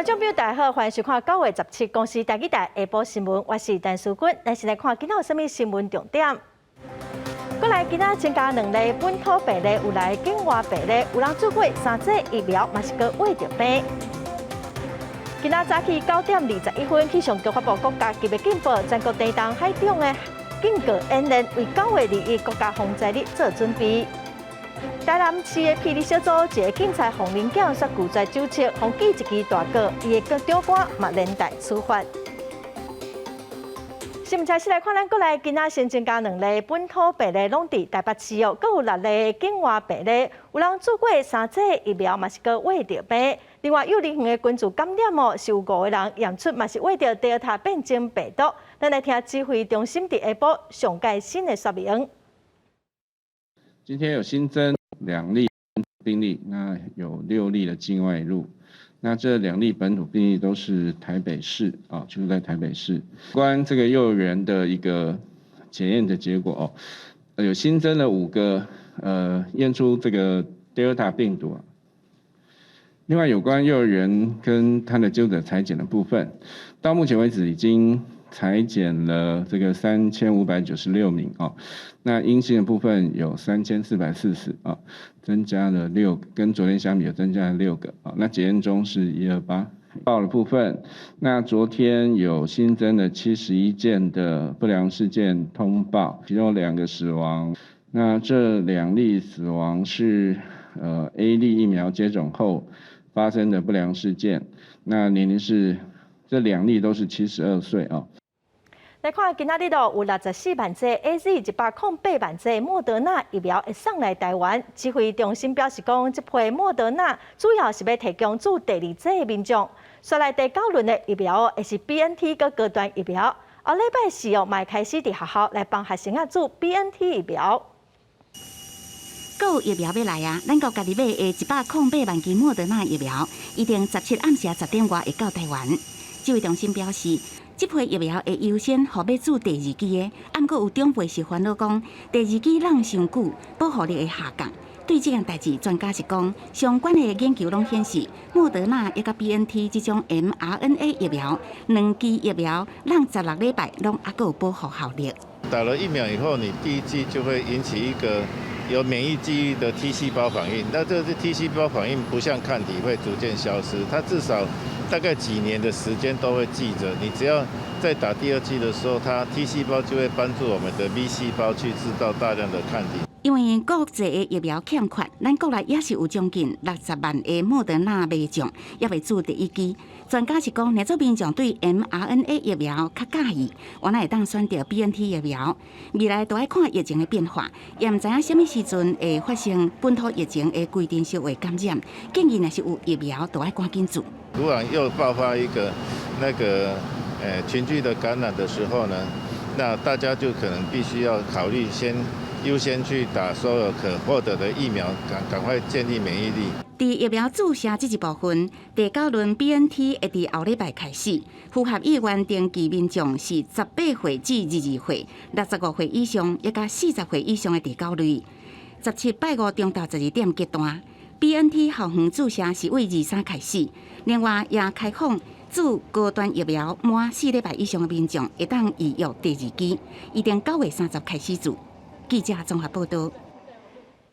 觀眾朋友大家好，歡迎收看9月17公視台語台下晡新聞，我是陳淑君。咱先來看今仔有啥物新聞重點。過來今仔增加兩例本土病例，有來境外病例，有人注過三劑疫苗，嘛是閣穢著病。今仔早起9點21分，氣象局發布國家級的警報，全國地動海中的警告演練，為9月21國家防災日做準備。台南市的霹靂小組一个警察予臨檢煞拒絕酒測，予記一支大告，伊的長官嘛連帶處罰。新聞開始來看，咱國內今仔新增加兩例本土病例，攏佇台北市哦，閣有六例境外病例，有人注過三劑疫苗，嘛是閣穢著病。另外，幼兒園的群聚感染哦，是有五個人驗出嘛是穢著德爾塔變種病毒。咱來聽指揮中心佇下晡上蓋新的說明。今天有新增兩例病例，那有六例的境外移入。那這兩例本土病例都是台北市啊，就是在台北市。關這個幼兒園的一個檢驗的結果哦，有新增了五個驗出這個 Delta 病毒。另外，有關幼兒園跟他的接觸者採檢的部分，到目前為止已經採檢了這個3596名哦，那陰性的部分有3440啊，增加了六，跟昨天相比有增加了六個啊。那檢驗中是128報的部分，那昨天有新增了71件的不良事件通報，其中兩個死亡，那這兩例死亡是A 類疫苗接種後發生的不良事件，那年齡是這兩例都是72歲啊。來看今仔日咯，有64萬劑 AZ 108萬劑莫德納疫苗會送來台灣。指揮中心表示講，這批莫德納主要是欲提供注第二劑的民眾。紲來第九輪的疫苗會是 BNT 佮高端疫苗。後禮拜四哦，嘛會開始佇學校來幫學生仔注 BNT 疫苗。閣有疫苗欲來啊！咱國家己買的108萬劑莫德納疫苗，預定17暗時10點外會到台灣。指揮中心表示，這批疫苗會優先予欲注第二劑的，毋過有長輩是煩惱講，第二劑攏傷久，保護力會下降。對這件代誌，專家是講，相關的研究攏顯示，莫德納以及 BNT 這種 mRNA 疫苗，兩劑疫苗攏16禮拜攏猶閣有保護效力。打了疫苗以後，你第一劑就會引起一個有免疫記憶的 T 細胞反應，那這個 T 細胞反應不像抗體會逐漸消失，它至少大概幾年的時間都會記着。你只要在打第二劑的時候，它 T 細胞就會幫助我們的 B 細胞去製造大量的抗體。因為國際的疫苗欠缺，咱國內也是有將近60萬的莫德納民眾，猶未注第一劑。專家是講，若做民眾對 mRNA 疫苗較佮意，原來會當選擇 BNT 疫苗。未來都愛看疫情的變化，也毋知影啥物時陣會發生本土疫情的規定社會感染，建議若是有疫苗，都愛趕緊注。突然又爆發一個那個群聚的感染的時候呢，那大家就可能必須要考慮先優先去打所有可獲得的疫苗，趕趕快建立免疫力。佇疫苗注射這一部分，第九輪 BNT 會佇後禮拜開始，符合意願登記民眾是18歲至22歲、65歲以上，以及40歲以上的第九類。17拜五中晝12點截斷，BNT 校園注射是對23開始，另外也開放注高端疫苗滿4禮拜以上的民眾會當預約第二劑，預定9月30開始注。記者綜合報道。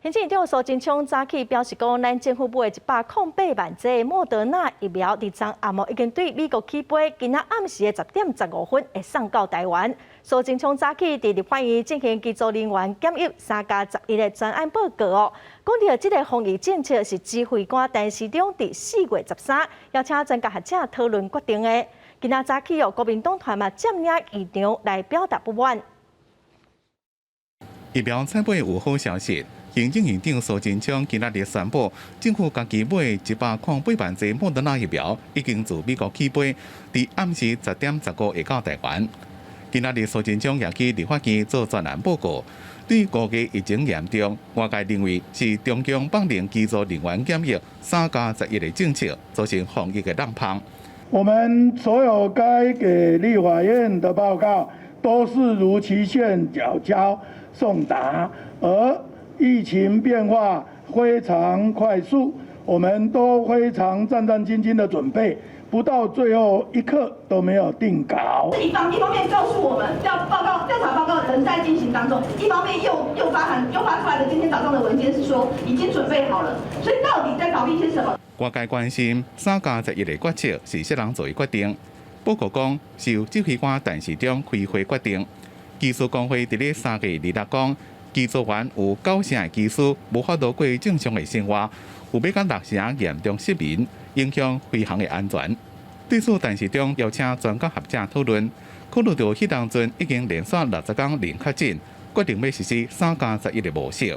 行政院長蘇貞昌早起表示講，咱政府買的108萬劑莫德納疫苗，佇昨暗已經對美國起飛，今仔暗時的10點15分會送到台灣。蘇貞昌早起佇立法院進行機組人員檢疫3加11的專案報告哦，講著這个防疫政策是指揮官陳時中佇4月13邀請專家學者討論決定的。今仔早起哦，國民黨團嘛佔領議場來表達不滿。疫苗採買有好消息。行政院長蘇貞昌今仔日宣布，政府家己買108萬劑莫德納疫苗，已經自美國起飛，佇暗時10點15會到台灣。今仔日蘇貞昌也去立法院做專案報告，對五月疫情嚴重，外界認為是中共放任機組人員檢疫3加11的政策，造成防疫的漏縫。我們所有該給立法院的報告，都是如期限繳交送達，而疫情變化非常快速，我們都非常戰戰兢兢的準備，不到最後一刻都沒有定稿。一方面告訴我們調查報告仍在進行當中，一方面又發函又發出來的今天早上的文件是說已經準備好了，所以到底在逃避些什麼？外界關心3加11的決策是啥人做的決定？報告講是由指揮官陳時中開會決定。機師工會佇咧3月26講，機組員有九成的機師無法度過正常的生活，有欲到六成嚴重失眠，影響飛行的安全。對此，陳時中邀請專家學者討論，考慮到彼當陣已經連續60工零確診，決定欲實施三加十一的模式。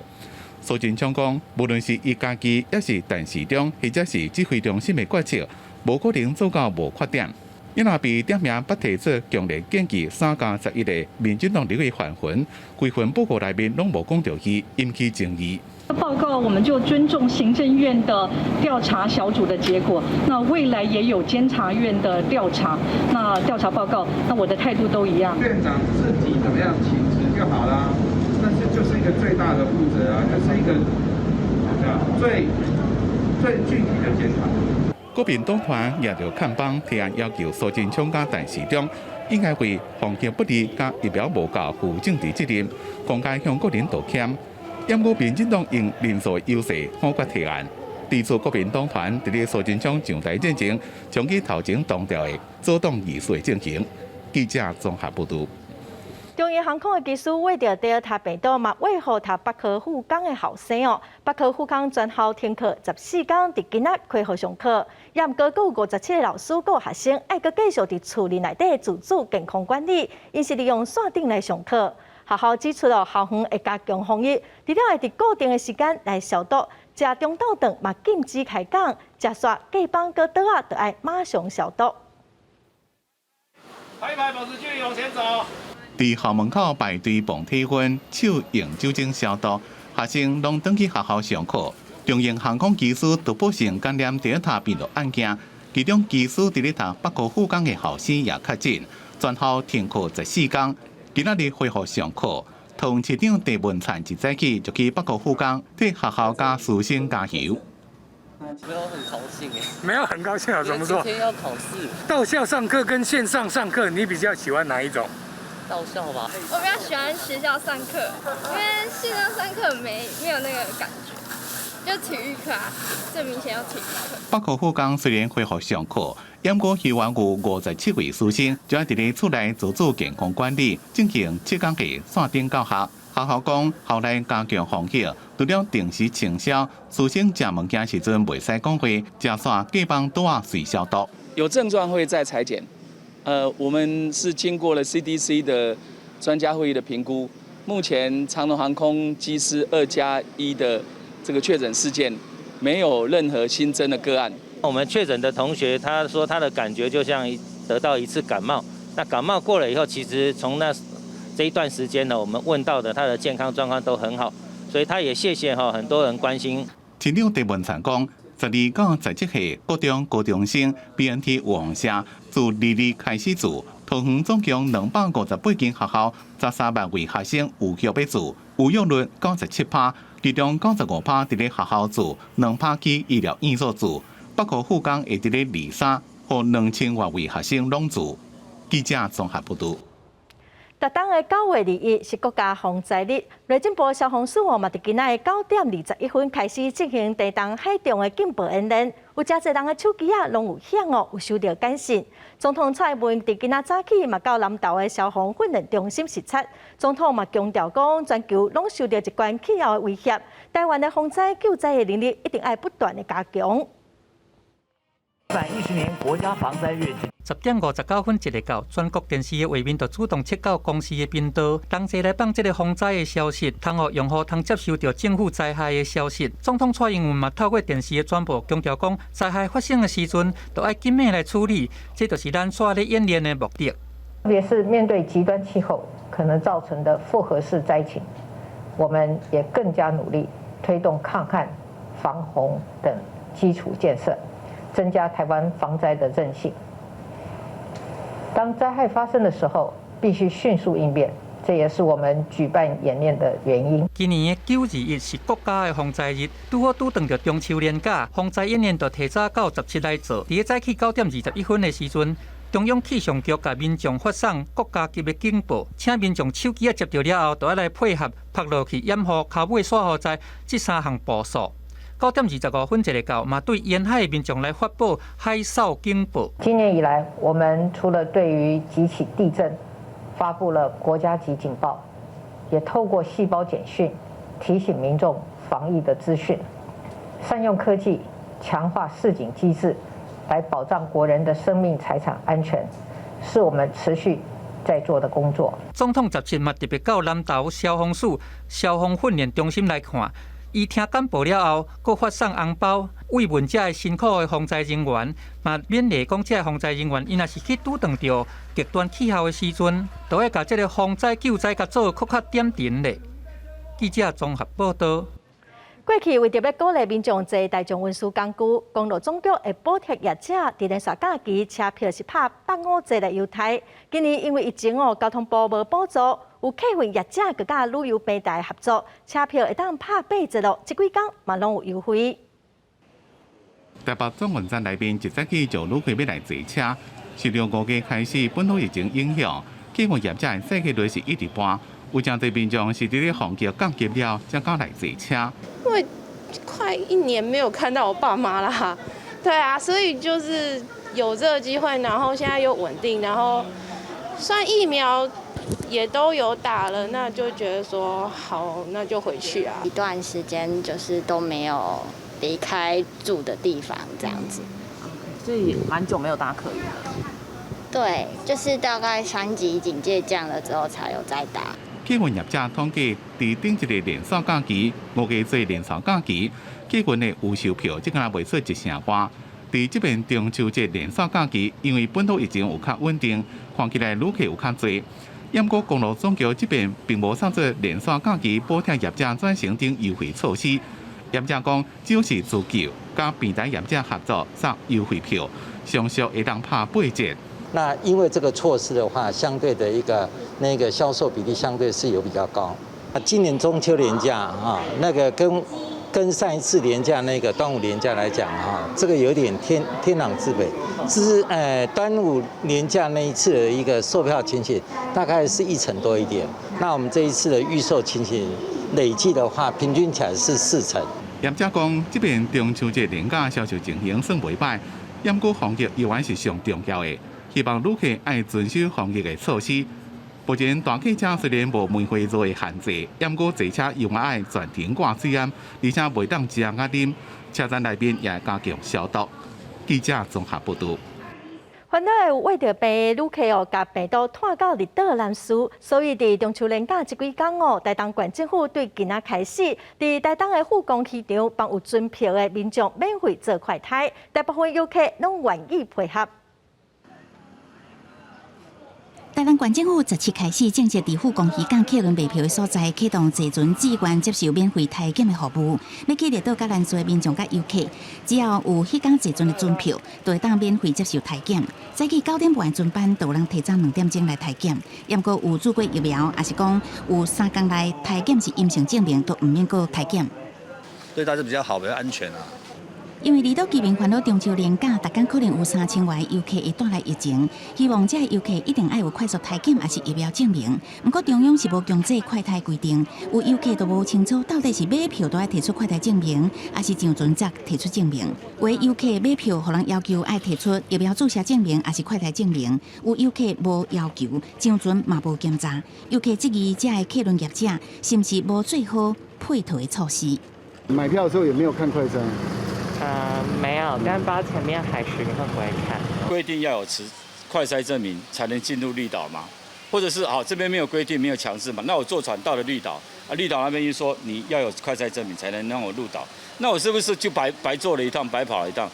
蘇貞昌講，無論是伊家己，抑是陳時中，或者是指揮中心的決策，無可能做到無缺點。伊若被點名不提出強烈建議三加十一的民進黨立委范雲，規份報告內面攏無講著伊，引起爭議。報告我們就尊重行政院的調查小組的結果，那未來也有監察院的調查，那調查報告，那我的態度都一樣。院長自己怎麼樣請辭就好啦，但是就是一個最大的負責啊，就是一個最最具體的檢討。國民黨團也就看板提案要求蘇貞昌佮陳時中應該為防疫不力佮疫苗無夠負政治責任，公開向國人道歉。毋過民進黨用人數優勢否決提案，對此國民黨團佇咧蘇貞昌上台進前，將佢頭前當掉的阻擋議事進行。記者綜合報導。長榮航空的機師穢著德爾塔病毒嘛，穢予讀北科附工的學生哦。北科附工全校停課14工，佇今仔恢復上課。也毋過，閣有57個老師佮學生愛閣繼續佇厝裡內底自主健康管理，𪜶是利用線頂來上課。學校指出了，校園會加強防疫，除了會佇固定的時間來消毒，食中晝頓嘛禁止開講，食煞隔枋閣桌仔，就愛馬上消毒。排一排，保持距離，往前走。佇校門口排隊磅體溫，手用酒精消毒，學生攏轉去學校上課。長榮航空機師突破性感染德爾塔病毒案件，其中機師佇咧讀北科附工的學生也確診，全校停課14工。今仔日恢復上課，桃園市長鄭文燦一早起就去北科附工替學校佮師生加油。沒有很高興哎，沒有很高興啊？怎麼說？今天要考試。到校上課跟線上上課，你比較喜歡哪一種？到校吧。我比較喜歡學校上課，因為線上上課沒有那個感覺，就體育課啊，最明顯要體育課。北科附工雖然恢復上課，毋過猶原有57位師生，就愛佇咧厝內自主健康管理，進行7工的線頂教學。學校講，校內加強防疫，除了定時清消，師生食物件時陣袂使講話，食煞隔枋桌仔隨消毒。有症狀會再採檢。我們是經過了 CDC 的專家會議的評估，目前長榮航空機師2加1的這個確診事件，沒有任何新增的個案。我們確診的同學，他說他的感覺就像得到一次感冒。那感冒過了以後，其實從那這一段時間呢，我們問到的他的健康狀況都很好，所以他也謝謝哈很多人關心。市長鄭文燦講，12到17歲國中高中生 BNT 有放射，自2日開始注，桃園總共258間學校，13萬位學生有約欲注，有約率97%，其中95%佇咧學校注，2%去醫療院所注。北科附工會佇咧二三，予2000外位學生攏注。記者綜合報導。逐冬的9月21是國家防災日，內政部消防署嘛，佇今仔的9點21分開始進行地動海中的警報演練，有誠濟人的手機仔攏有響哦，有收到簡訊。總統蔡英文佇今仔早起嘛到南投的消防訓練中心視察，總統嘛強調講，全球攏受著一懸氣候的威脅，台灣的防災救災的能力一定愛不斷的加強。110年國家防災日。10點59分一下到，全國電視的畫面就主動切到公視的頻道，同齊來放這个防災的消息，通予用戶通接收著政府災害的消息。總統蔡英文嘛透過電視的轉播，強調講災害發生的時陣，就愛緊密來處理，這就是咱煞咧演練的目的。特別是面對極端氣候可能造成的複合式災情，我們也更加努力推動抗旱、防洪等基礎建設，增加台灣防災的韌性。當災害發生的時候，必須迅速應變，這也是我們舉辦演練的原因。今年的9·21是國家的防災日，拄好拄撞著中秋連假，防災演練就提早到十七來做。佇咧早起9點21分的時陣，中央氣象局共民眾發送國家級的警報，請民眾手機仔接著了後，就愛來配合拍落去掩護、跤尾煞雨災這三項步數。9點25分一下到，嘛對沿海的民眾來發布海嘯警報。今年以來，我們除了對於幾起地震發布了國家級警報，也透過細胞簡訊提醒民眾防疫的資訊，善用科技強化示警機制，來保障國人的生命財產安全，是我們持續在做的工作。總統十七嘛特別到南投消防署消防訓練中心來看，伊聽簡報了後，閣發送紅包慰問遮个辛苦的防災人員，嘛勉勵講遮个防災人員，伊若是去拄著極端氣候的時陣，就愛共這个防災救災共做閣較點陣咧。記者綜合報道。過去為著欲鼓勵民眾坐大眾運輸工具，公路總局會補貼業者佇連續假期車票是拍85折來優待。今年因為疫情哦，交通部無補助，有客運業者閣佮旅遊平台合作，車票會當拍8折咯，這幾工嘛攏有優惠。台北轉運站內面一早起就旅客欲來坐車，隨著5月開始本土疫情影響，客運業者的載客率是一直搬。有誠濟民眾是佇咧防疫降級了，才敢來坐車。因為快一年沒有看到我爸媽啦，對啊，所以就是有這個機會，然後現在又穩定，然後算疫苗也都有打了，那就覺得說好，那就回去啊。一段時間就是都沒有離開住的地方，這樣子。所以蠻久沒有搭客運了。對，就是大概3級警戒降了之後，才有再搭。客運業者統計，佇頂一个連續假期，5月做連續假期，客運的預售票才敢若賣出一成外。佇這邊中秋節連續假期，因為本土疫情有較穩定，看起來旅客有較濟。毋過公路總局這邊並無送出連續假期補貼業者轉乘等優惠措施。業者講，只要是自救，佮平台業者合作送優惠票，上俗會當拍8折。那因為這個措施的話，相對的一個那個銷售比例相對是有比較高。啊，今年中秋連假啊，那個跟上一次連假那個端午連假來講啊，這個有點天壤之別。是端午連假那一次的一個售票情形，大概是一成多一點。那我們這一次的預售情形累計的話，平均起來是4成。業者講，這邊中秋節連假銷售情形算袂䆀，毋過防疫依然是上重要的。希望旅客愛遵守防疫的措施。目前大客車雖然無梅花座的限制，毋過坐車依然愛全程掛喙罨，而且袂當食佮啉。車站內面也會加強消毒。記者綜合報道。煩惱的有穢著病的旅客哦，共病毒拖到離島南勢，所以佇中秋連假這幾工哦，台東縣政府對今仔開始，佇台東的富岡機場幫有船票的民眾免費做快篩，大部分遊客攏願意配合。台東縣政府十七開始正式佇富岡漁港客輪賣票的所在，啟動坐船志願接受免費篩檢的服務。欲去離島佮蘭嶼的民眾佮遊客，只要有彼工坐船的船票，就會當免費接受篩檢。早起9點半的船班，就有人提早2點鐘來篩檢。毋過有注過疫苗，抑是講有3工內篩檢是陰性證明，都毋免閣篩檢。對大家比較好，比較安全啊。因為離島居民煩惱中秋連假，逐工可能有3000外遊客會帶來疫情，希望這个遊客一定愛有快速篩檢，抑是疫苗證明。毋過中央是無強制快篩規定，有遊客都無清楚到底是買票都愛提出快篩證明，抑是上船才提出證明。有的遊客買票，予人要求愛提出疫苗注射證明，抑是快篩證明。有遊客無要求，上船嘛無檢查。遊客質疑這个客運業者是毋是無做好配套的措施？買票的時候有沒有看快篩？沒有，但不知道前面海巡會不會看。規定要有持快篩證明才能進入綠島嗎？或者是好這邊沒有規定，沒有強制嘛？那我坐船到了綠島，啊，綠島那邊又說你要有快篩證明才能讓我入島，那我是不是就白白坐了一趟，白跑了一趟？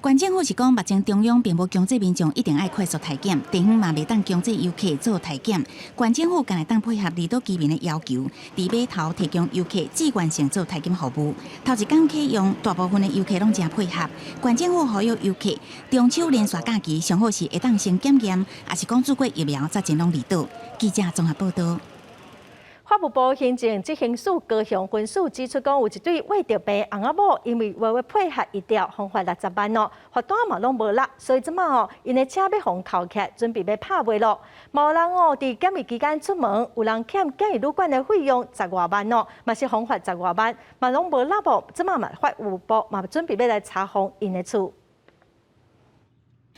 縣政府是講，目前中央並無強制民眾一定愛快速篩檢，地方嘛袂當強制遊客做篩檢。縣政府敢會當配合離島居民的要求，佇碼頭提供遊客自願性做篩檢服務。頭一工啟用，大部分的遊客攏誠配合。縣政府呼籲遊客中秋連續假期上好是會當先檢驗，抑是講注過疫苗才前往離島。記者綜合報道。法務部行政執行署高雄分署指出，講有一對胃著病翁仔某，因為無欲配合疫調，予罰60萬哦，罰單嘛攏無納，所以這馬哦，𪜶的車欲予扣起來，準備欲拍賣咯。嘛有人哦，佇檢疫期間出門，有人欠檢疫旅館的費用十外萬哦，嘛是予罰十外萬，嘛攏無納哦，這馬嘛法務部嘛準備欲來查封𪜶的厝。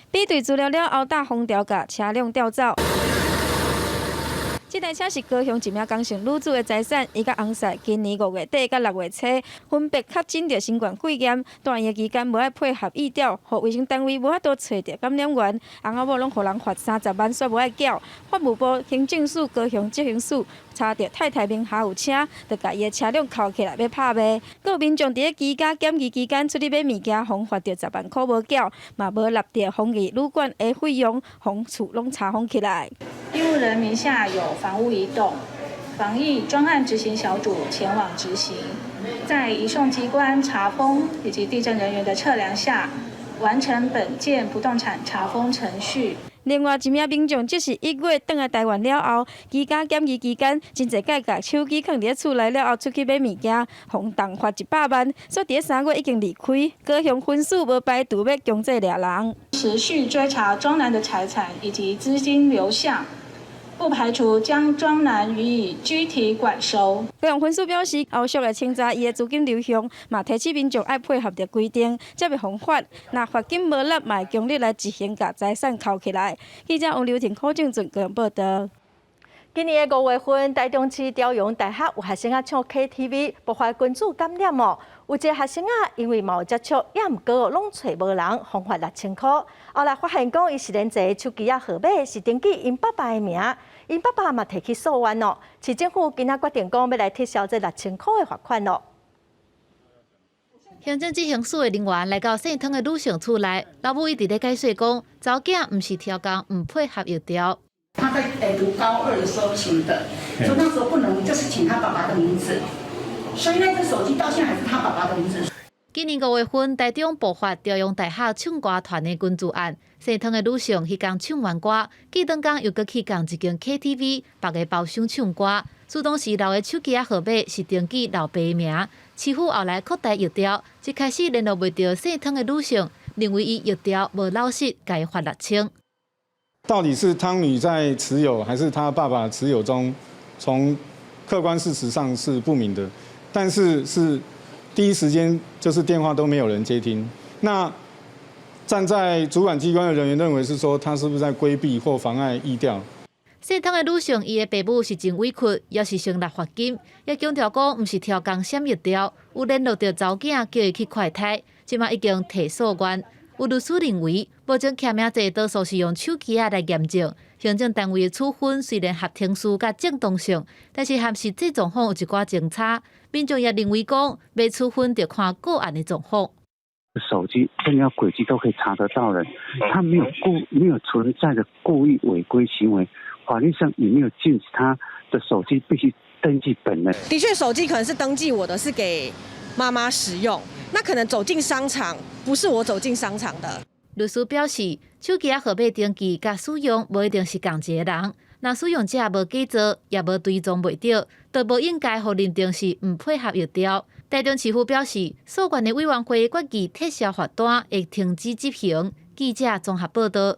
比對資料了後，搭封條共車輛調走。這台車是高雄一名江姓女子的財產，伊佮翁婿今年5月底佮6月初分別確診著新冠肺炎，蹛院的期間無愛配合疫調，予衛生單位無法度揣著感染源，翁仔某攏予人罰30萬，煞無愛繳。法務部行政署高雄執行署查著太太名下有車，就共伊的車輛扣起來欲拍賣。閣有民眾佇咧居家檢疫期間出去買物件，予罰著10萬箍無繳，嘛無納著防疫旅館的費用，予厝攏查封起來。義務人名下有房屋一棟，防疫專案執行小組前往執行，在移送機關查封以及地政人員的測量下，完成本件不動產查封程序。另外一名民眾，則是1月轉來台灣了後，居家檢疫期間，真濟擺共手機囥佇咧厝內了後，出去買物件，予重罰100萬，煞佇咧3月已經離開。高雄分署無排除欲強制掠人，持續追查莊男的財產以及資金流向。不排除將莊男予以拘提管收。高雄分署表示，後續會清查伊的資金流向，嘛提醒民眾愛配合著規定，才袂予罰。若罰金無納，嘛會強力來執行，共財產扣起來。記者王劉婷、柯正俊高雄報道。今年的5月份，台中市朝陽大學有學生仔唱 KTV，爆發群組感染哦。有一个學生仔因為嘛有接觸，也毋過攏揣無人，予罰6000箍。後來發現講，伊是連一个手機仔號碼是登記𪜶爸爸的名，𪜶爸爸嘛提起訴願哦。市政府今仔決定講，欲來撤銷這6000箍的罰款咯。行政執行署的人員來到姓湯的女性厝內，老母一直咧解釋講，查某囝毋是刁工，毋配合疫調。他在讀高二的時候請的，所以那時候不能就是請他爸爸的名字，所以那個手機到現在還是他爸爸的名字。今年5月份，台中爆發朝陽大學唱歌團的群聚案，姓湯的女性彼工唱完歌，隔轉工又閣去仝一間 KTV，別个包廂唱歌。事當時留的手機仔號碼是登記老爸的名，市府後來擴大疫調，一開始聯絡袂著姓湯的女性，認為伊疫調無落實，共伊罰6000。到底是湯女在持有，還是他爸爸持有中？從客觀事實上是不明的，但是是第一時間就是電話都沒有人接聽。那站在主管機關的人員認為是說，他是不是在規避或妨礙疫調？姓湯的女性，伊的爸母是真委屈，也是承納罰金，也強調講，毋是刁工閃疫調，有聯絡著查某囝，叫伊去快篩，這馬已經提訴願。有律師認為，目前簽名者多數是用手機仔來驗證，行政單位的處分雖然合程序佮正當性，但是和實際狀況有一寡爭差。民眾也認為講，欲處分著看個案的狀況。手機任何軌跡都可以查得到的，他沒有存在的故意違規行為，法律上也沒有禁止他的手機必須登記本人。的確，手機可能是登記我的，是給媽媽使用。那可能走進商場，不是我走進商場的。律師表示，手機仔號碼登記佮使用，無一定是仝一个人。若使用者無假造，也無追蹤袂著，就無應該予認定是毋配合疫調。台中市府表示，訴願的委員會決議撤銷罰單，會停止執行。記者綜合報道。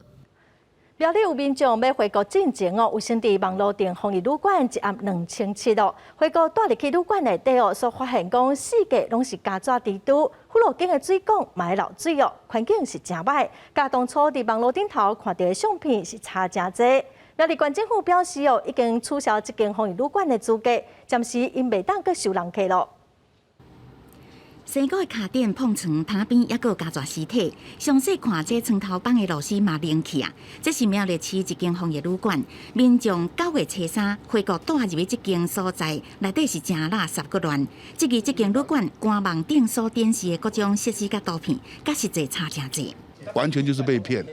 苗栗有民眾欲回國進前哦，有先佇網路訂防疫旅館一暗2700咯。回國蹛入去旅館內底哦，煞發現講四界攏是膠紙蜘蛛，雨露間的水管嘛會漏水哦，環境是誠䆀。佮當初佇網路頂頭看著的相片是差誠濟。苗栗縣政府表示哦，已經取消這間防疫旅館的資格，暫時𪜶袂當閣收人客咯。生果的跤墊碰床，窗邊猶閣有膠紙屍體。詳細看這床頭放的螺絲嘛冷去啊！這是苗栗市一間防疫旅館，民眾9月初3回國蹛入去這間所在，內底是誠垃圾閣亂。這個這間旅館官網頂所展示的各種設施佮圖片，佮實際差誠濟。完全就是被騙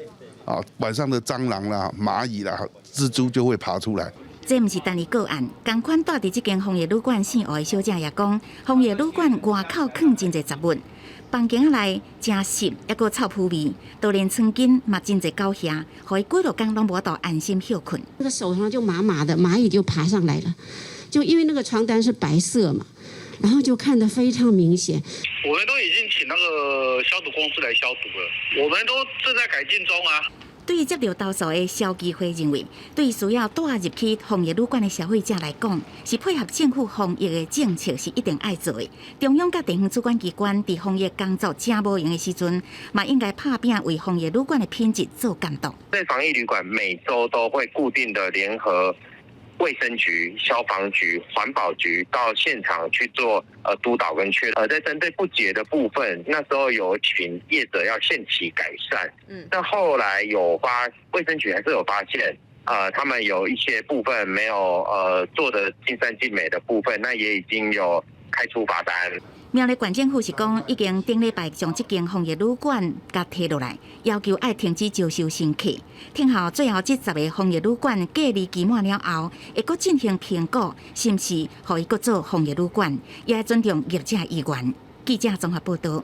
啊！晚上的蟑螂啦、螞蟻啦、蜘蛛就會爬出來。這毋是單一個案，仝款蹛佇這間防疫旅館姓吳的小姐也講，防疫旅館外口囥真濟雜物，房間內誠濕，猶閣臭噗味，就連床巾嘛真濟狗瓦，予伊幾落工攏無法度安心歇睏。那個手上就麻麻的，螞蟻就爬上來了，就因為那個床單是白色嘛，然後就看得非常明顯。我們都已經請那個消毒公司來消毒了，我們都正在改進中啊。對於接著投訴的消基會認為，對需要帶入去防疫旅館的消費者來講，是配合政府防疫的政策是一定愛做的。中央佮地方主管機關佇防疫工作誠無閒的時陣，嘛應該拍拚為防疫旅館的品質做監督。在防疫旅館每週都會固定的聯合衛生局、消防局、環保局到現場去做督導跟確認。在針對不潔的部分，那時候有請業者要限期改善。但後來有發衛生局還是有發現，他們有一些部分沒有做得盡善盡美的部分，那也已經有開出罰單。苗栗縣政府是講，已經頂禮拜將這間防疫旅館共提落來，要求愛停止招收新客。聽候最後這10个防疫旅館隔離期滿了後，會閣進行評估，是毋是予伊閣做防疫旅館，也愛尊重業者意願。記者綜合報導。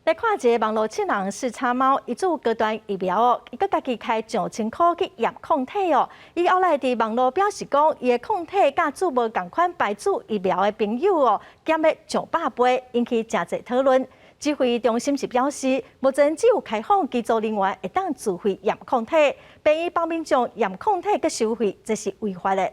來看一个網路七人四叉貓，伊注高端疫苗哦，伊閣家己開1000箍去驗抗體哦。伊後來佇網路表示講，伊的抗體佮注無仝款牌子疫苗的朋友哦，減欲上百倍，引起誠濟討論。指揮中心是表示，目前只有開放機組人員會當自費驗抗體，病院幫民眾驗抗體閣收費，這是違法的。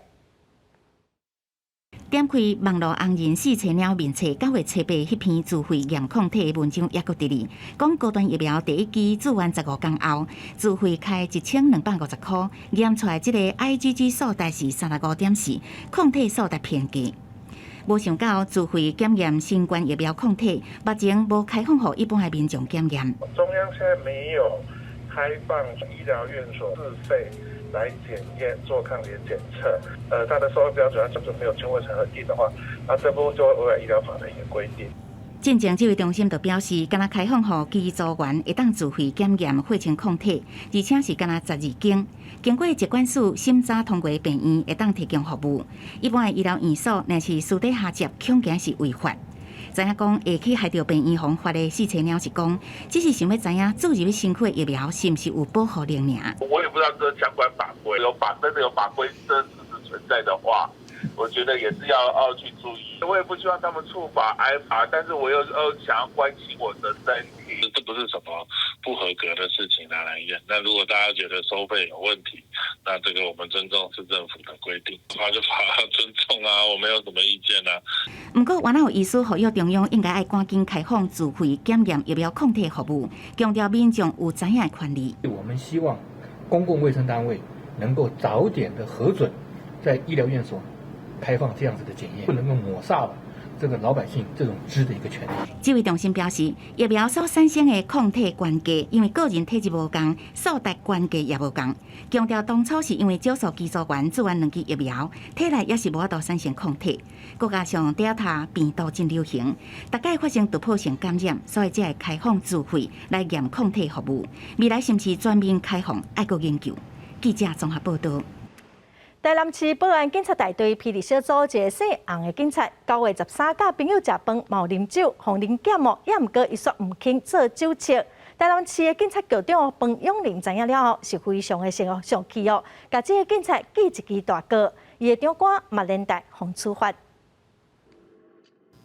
點開網路紅人四叉貓面冊9月7日彼篇自費驗抗體的文章，猶閣佇咧，講高端疫苗第一劑注完15工後，自費開1250箍，驗出來這个 IgG 數值是35.4，抗體數值偏低。無想到自費檢驗新冠疫苗抗體，目前無開放予一般的民眾檢驗。中央現在沒有開放醫療院所自費來檢驗做抗體檢測，它的收費標準，準沒有經衛生核定的話，那這部分就會違反醫療法的一個規定。進前指揮中心就表示，干焦開放予機組員會當自費檢驗血清抗體，而且是干焦12間。經過疾管署審查通過病院會當提供服務。一般的醫療院所，若是私底下接，恐驚是違法。知影講會去害著病院予罰的四叉貓是講，只是想欲知影注入身軀的疫苗是毋是有保護力爾。我也不知道這相關法規有法真的有法規這事實存在的話，我覺得也是要去注意。我也不希望他們觸法挨罰，但是我又想要關心我的身體。這不是什麼不合格的事情拿來驗。那如果大家覺得收費有問題，那這個我們尊重市政府的規定，那就法尊重啊，我沒有什麼意見啊。毋過，原來有醫師呼籲中央應該愛趕緊開放自費檢驗疫苗抗體服務，強調民眾有知影的權利。我們希望公共衛生單位能夠早點的核准，在醫療院所開放這樣子的檢驗，不能夠抹殺了這個老百姓這種知的一個權利。指揮中心表示，疫苗所產生的抗體懸低，因為個人體質無仝，數值懸低也無仝。強調當初是因為少數機組員注完兩劑疫苗，體內也是無法度產生抗體。閣加上 Delta 病毒真流行，逐擺發生突破性感染，所以才會開放自費來驗抗體服務。未來是毋是全面開放，愛閣研究。記者綜合報導。台南市保安警察大隊霹靂小組一个姓洪的警察，9月13佮朋友食飯，嘛有啉酒，予人檢哦，也毋過伊煞毋肯做酒測。台南市的警察局長彭永霖知影了後，是非常的生氣哦，共這个警察記一支大過，伊的長官嘛連帶予處罰。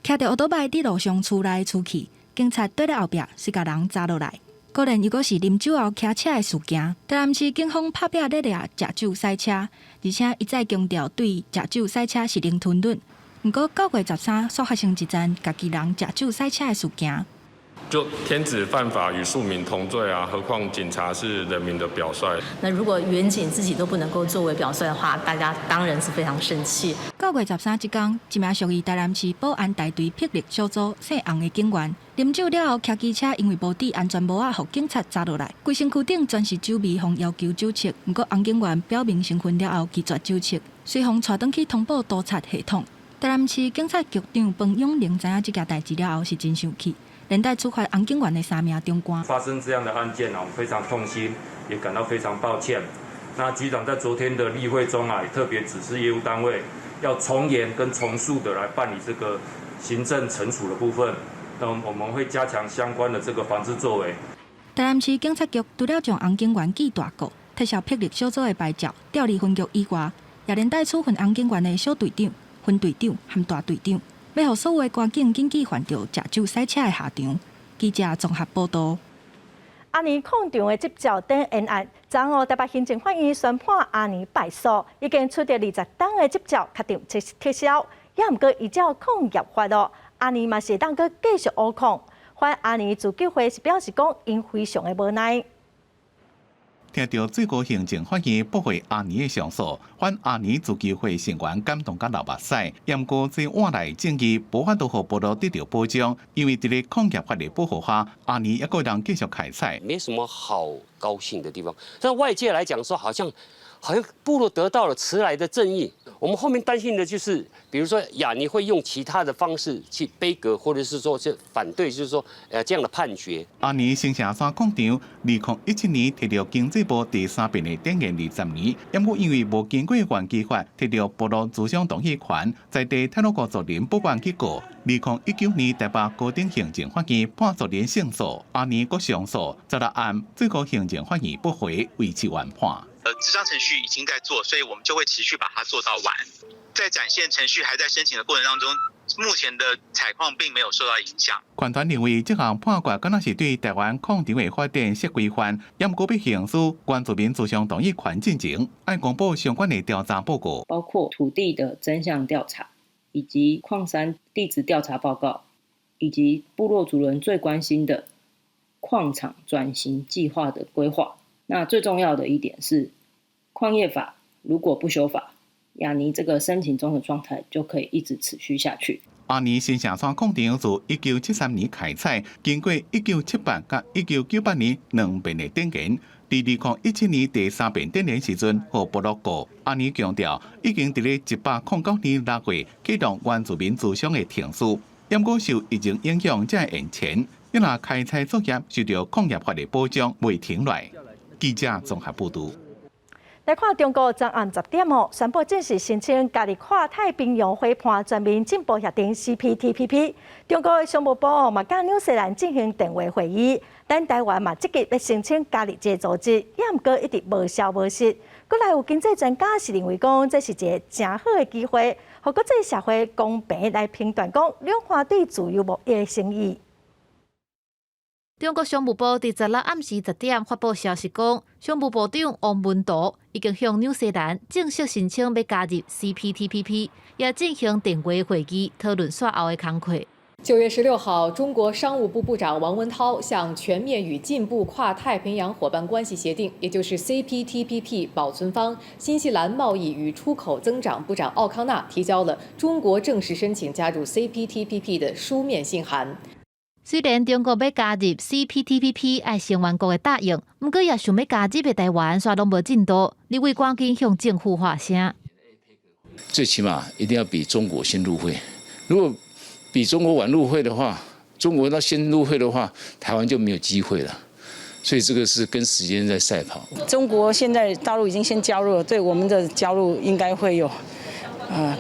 騎著歐多擺佇路上趨來趨去，警察綴咧後壁，隨共人閘落來。果然，又閣是啉酒後騎車的事件。台南市警方拍拚咧掠食酒駛車，而且一再強調對食酒駛車是零吞忍。毋過9月13煞發生一樁家己人食酒駛車的事件。就天子犯法與庶民同罪啊，何況警察是人民的表率。那如果員警自己都不能夠作為表率的話，大家當然是非常生氣。9月13這工，一名屬於台南市保安大隊霹靂小組姓洪的警員，啉酒了後騎機車，因為無戴安全帽仔，予警察閘落來，規身軀頂全是酒味，予要求酒測。毋過洪警員表明身份了後，拒絕酒測，隨予帶轉去通報督察系統。台南市警察局長彭永霖知影這件代誌了後，是真生氣。連帶處罰洪警員的三名長官。發生這樣的案件啊，我們非常痛心，也感到非常抱歉。那局長在昨天的例會中啊，也特別指示業務單位要從嚴跟從速的來辦理這個行政懲處的部分。那我們會加強相關的這個防治作為。台南市警察局除了將洪警員記大過，撤銷霹靂小組的牌照，調離分局以外，也連帶處分洪警員的小隊長。分隊長和大隊長，欲予所有的官警緊記犯著食酒駛車的下場。記者綜合報道。阿尼礦場的執照展延案，昨昏台北行政法院宣判阿尼敗訴，已經取得20冬的執照，確定撤銷。也毋過依照礦業法咯，阿尼嘛是會當閣繼續挖礦。反阿尼自救會是表示講，𪜶非常的無奈。聽著最高行政法院駁回阿尼的上訴，反阿尼自救會成員感動甲流目屎。毋過這換來正義，無法度予部落得著保障，因為佇咧礦業法的保護下，阿尼猶閣會當繼續開採。沒什麼好高興的地方。但外界來講說，好像部落得到了遲來的正義。我們後面擔心的就是，比如說亞尼會用其他的方式去杯葛，或者是說去反對，就是說這樣的判決。阿尼新城山礦場，2017年提著經濟部第三遍的展延20年，毋過因為無經過原基法，提著部落諮商同意權，在地太魯閣族人不願去告。2019年台北高等行政法院判族人勝訴，阿尼閣上訴，16暗最高行政法院駁回，維持原判。諮商程序已經在做，所以我們就會持續把它做到完。在展現程序還在申請的過程當中，目前的採礦並沒有受到影響。權團認為這項判決敢若是對台灣礦場的發展設規範，毋過欲行使原住民諮商同意權進前，愛公布相關的調查報告，包括土地的真相調查，以及礦山地質調查報告，以及部落族人最關心的礦場轉型計劃的規劃。那最重要的一點是，礦業法如果不修法，亞尼這個申請中的狀態就可以一直持續下去。阿尼新城山礦場自1973年開採，經過1978佮1998年兩遍的展延，佇2017年第三遍展延時陣，予部落告。阿尼強調，已經佇咧109年6月啟動原住民諮商的程序，毋過受疫情影響才會延前。你若開採作業受著礦業法的保障，袂停落來。記者綜合報導。來看中國昨暗10點哦，宣布正式申請加入跨太平洋夥伴全面進步協定（CPTPP）。中國的商務部嘛，佮紐西蘭進行電話會議，咱台灣嘛積極欲申請加入這個組織，也毋過一直無消無息。閣來有經濟專家是認為講，這是一個誠好的機會，予國際社會公平來評斷講兩岸對自由貿易的誠意。中國商務部佇16暗時10點發布消息講，商務部長王文濤已經向紐西蘭正式申請欲加入 CPTPP，也進行電話會議討論煞後的工課。9月16號，中國商務部部長王文濤向全面與進步跨太平洋夥伴關係協定，也就是 CPTPP 保存方新西蘭貿易與出口增長部長奧康納提交了中國正式申請加入 CPTPP 的書面信函。雖然中國欲加入 CPTPP 愛成員國的答應，毋過也想欲加入的台灣，煞攏無進度。立委趕緊向政府發聲。最起碼一定要比中國先入會。如果比中國晚入會的話，中國那先入會的話，台灣就沒有機會了。所以這個是跟時間在賽跑。中國現在大陸已經先加入了，對我們的加入應該會有，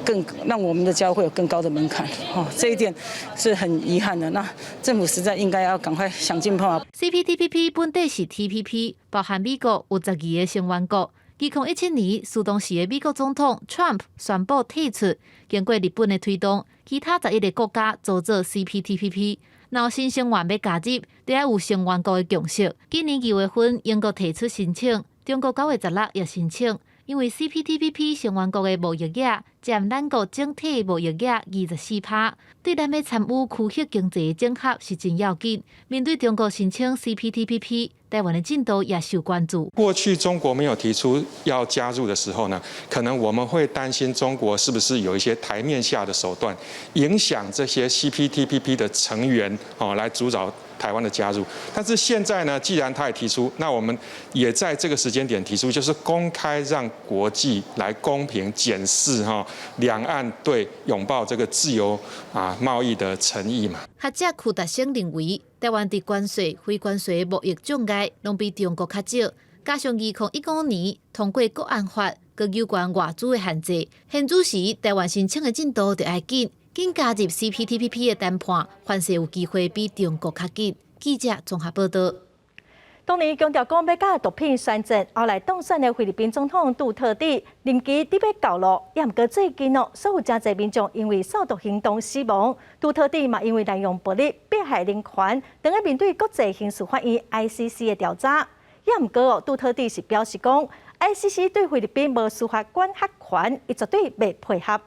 更讓我們的加入會有更高的門檻。哦，這一點是很遺憾的。那政府實在應該要趕快想盡辦法。 CPTPP 本底是 TPP，包含美國有12個成員國。2017年，時當時的美國總統 Trump 宣布退出，經過日本的推動，其他11個國家組做 CPTPP。若新成員欲加入，得愛有成員國的共識。今年2月份，英國提出申請，中國9月16也申請。因為 CPTPP 成員國的貿易額佔咱國整體貿易額24%，對咱欲參與區域經濟整合是真要緊。面對中國申請 CPTPP，台灣的進度也受關注。過去中國沒有提出要加入的時候呢，可能我們會擔心中國是不是有一些台面下的手段，影響這些 CPTPP 的成員哦，來阻撓台灣的加入。但是現在呢，既然他也提出，那我們也在這個時間點提出，就是公開讓國際來公平檢視哈兩岸對擁抱這個自由啊貿易的誠意嘛。學者區達昇認為，台灣佇關稅、非關稅貿易障礙攏比中國較少，加上2015年通過國安法，閣有關外資的限制，現此時台灣申請的進度就愛緊，緊加入 CPTPP 的談判，凡勢有機會比中國較緊。記者綜合報道。當年強調講欲佮毒品宣戰，後來當選的菲律賓總統杜特蒂任期佇欲到囉，也毋過最近哦，煞有誠濟民眾因為掃毒行動死亡，杜特蒂嘛因為濫用暴力迫害人權，當咧面對國際刑事法院 ICC 的調查，也毋過哦，杜特蒂是表示講，ICC 對菲律賓無司法管轄權，伊絕對袂配合。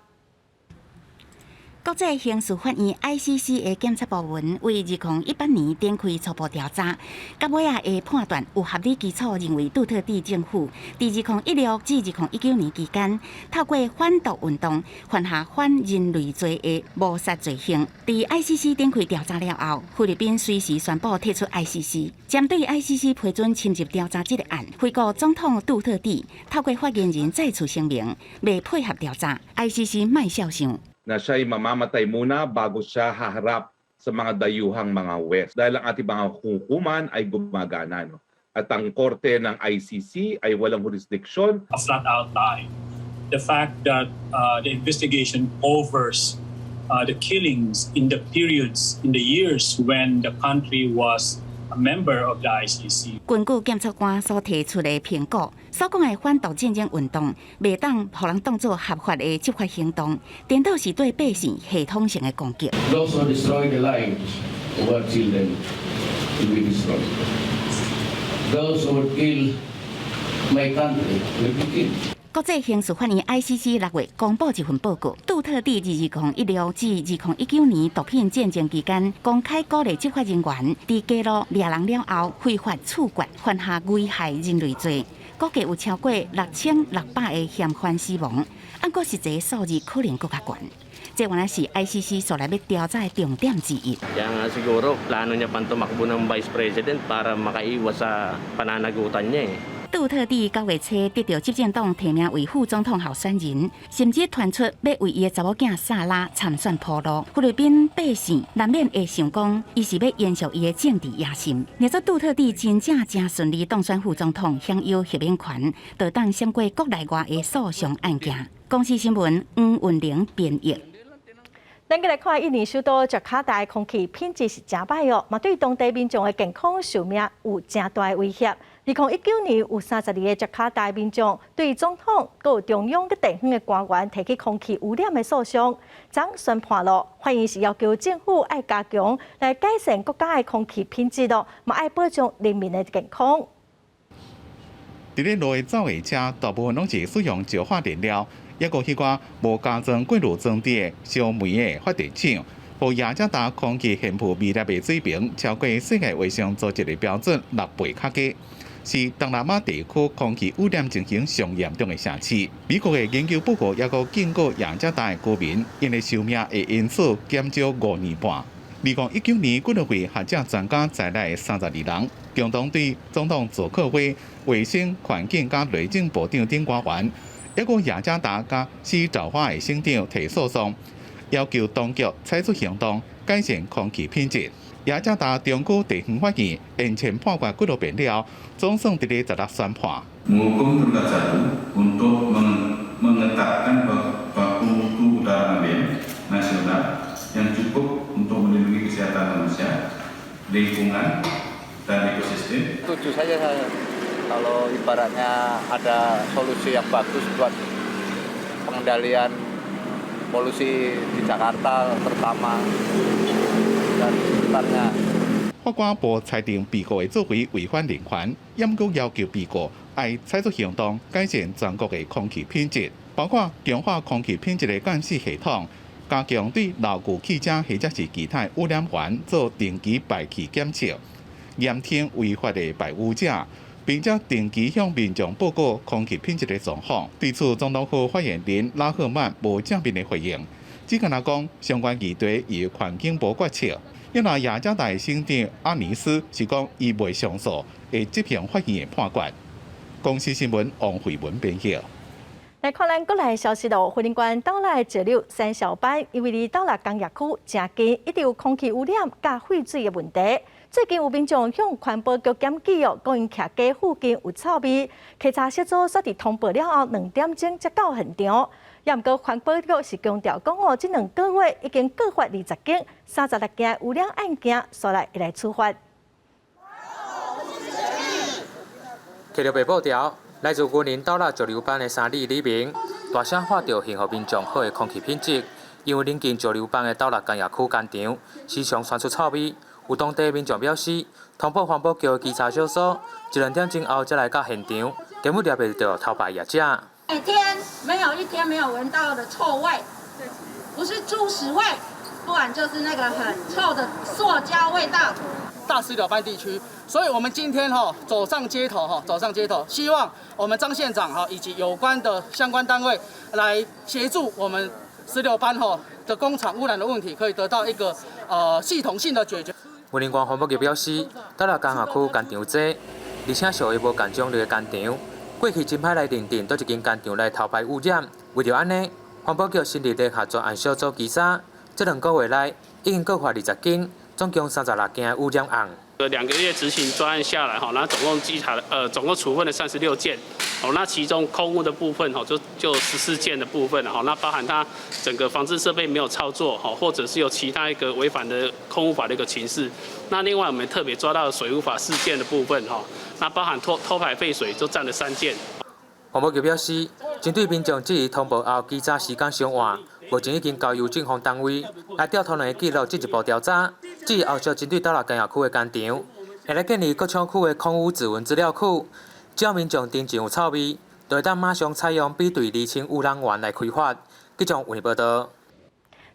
國際刑事法院 ICC 的檢察部門為2018年展開初步調查，到尾仔的判斷有合理基礎認為杜特蒂政府佇2016至2019年期間，透過反毒運動犯下反人類罪的謀殺罪行。佇 ICC 展開調查了後，菲律賓隨時宣布退出 ICC。針對 ICC 批准深入調查這個案，菲國總統杜特蒂透過發言人再次聲明，袂配合調查。ICC 莫痟想。 Na siya'y mamamatay muna bago siya haharap sa mga dayuhang mga huwes. Dahil ang ating mga hukuman ay gumagana. No? At ang korte ng ICC ay walang jurisdiction. A flat out lie. The fact that the investigation covers the killings in the periods, in the years when the country was a member of the ICC. 根據檢察官所提出的評估，所講的反毒戰爭運動，袂當予人當做合法的執法行動，顛倒是對百姓系統性的攻擊。 Those who destroy the lives of our children will be destroyed. Those who kill my country will be killed. 國際刑事法院 ICC 6月公布一份報告，杜特蒂2016至2019年毒品戰爭期間，公開鼓勵執法人員佇街路掠人了後，非法處決，犯下危害人類罪，估計有超過6600个嫌犯死亡，毋過實際數字可能閣較懸。這原來是 ICC 所來欲調查的重點之一。 Kaya nga siguro plano niya pang tumakbo ng vice president para makaiwas sa pananagutan niya eh. 杜特蒂9月初得著執政黨提名為副總統候選人，甚至傳出欲為伊的查某囝薩拉參選鋪路。菲律賓百姓難免會想講，伊是欲延續伊的政治野心。若說杜特蒂真正誠順利當選副總統，享有豁免權，就當閃過國內外的訴訟案件。公視新聞黃雲玲編譯。咱閣來看印尼首都雅加達空氣品質是誠歹哦，嘛對當地民眾的健康壽命有誠大的威脅。2019年有32個雅加達民眾對總統、閣有中央佮地方的官員提起空氣污染的訴訟，昨宣判囉，法院是要求政府愛加強來改善國家的空氣品質囉，嘛愛保障人民的健康。佇咧路的走的車，大部分攏是使用石化燃料，抑閣彼寡無加裝過濾裝置的燒煤的發電廠，予雅加達空氣懸浮微粒的水平超過世界衛生組織的標準6倍較低，是東南亞地區空氣污染情形上嚴重的城市。美國的研究報告抑閣警告雅加達的居民，𪜶的壽命會因此減少5年半。2019年，幾若位學者專家在內32人，共同對總統佐科威、衛生環境佮內政部長等官員，抑閣雅加達佮西爪哇的省長提訴訟，要求當局採取行動改善空氣品質。雅加達中區地方法院延前判決幾落遍了，總算佇咧16宣判。 Menghukum tergugat satu untuk menetapkan baku mutu udara ambien nasional yang cukup untuk melindungi kesehatan manusia, lingkungan, dan ekosistem. Setuju saja saya kalau ibaratnya ada solusi yang bagus buat pengendalian polusi di Jakarta terutama dan sekitarnya. 法官無裁定被告的作為違反人權，也毋過要求被告愛採取行動改善全國的空氣品質，包括強化空氣品質的監視系統，加強對老舊汽車或者是其他污染源做定期排氣檢測，嚴懲違法的排污者，並且定期向民眾報告空氣品質的狀況。對此，總統府發言人拉赫曼無正面的回應，只干焦講相關議題由環境部決策。因為雅加達省長阿尼斯是講伊袂上訴，會執行法院的判決。公視新聞王慧文編譯。來看咱國內消息囉，雲林縣斗六石榴三肇班，因為離斗六工業區誠近，一直有空氣污染佮廢水的問題。最近有民眾向環保局檢舉哦，講𪜶徛家附近有臭味，稽查小組煞佇通報了後2點鐘才到現場。也毋過環保局是強調講哦，這2個月已經告發20間36件污染案件，煞來會來處罰。摕著白布條，來自雲林斗六石榴班的三里李明，大聲喊著幸予民眾好的空氣品質。因為鄰近石榴班的斗六工業區工廠，時常傳出臭味。有當地民眾表示，通報環保局的稽查小組，一兩點鐘後才來到現場，根本掠袂著偷排業者。每天沒有一天沒有聞到的臭味，不是豬屎味，不然就是那個很臭的塑膠味道。大石榴班地區，所以我們今天哈走上街頭哈，走上街頭，希望我們張縣長哈以及有關的相關單位來協助我們石榴班哈的工廠污染的問題，可以得到一個系統性的解決。雲林縣環保局表示，斗六工業區工廠濟，而且屬於無仝種類的工廠，過去真歹來認定佗一間工廠來偷排污染。為著按呢，環保局成立聯合專案小組稽查，這2個月內已經告發20間，總共36件的污染案。 2個月執行專案下來，哈，那總共稽查，總共處分了36件，哦，那其中空污的部分，哈，就14件的部分，哈，那包含它整個防治設備沒有操作，哈，或者是有其他一個違反的空污法的一個情事。那另外我們特別抓到水污法4件的部分，哈，那包含偷排廢水就佔了3件。環保局表示，針對民眾質疑通報後稽查時間傷晚，目前已經交由政風單位來調查兩个記錄進一步調查。至於後續針對斗六工業區的工廠，會來建立各廠區的空污指紋資料庫，只要民眾偵查有臭味，就會當馬上採用比對釐清污染源來開罰。記者為你報道。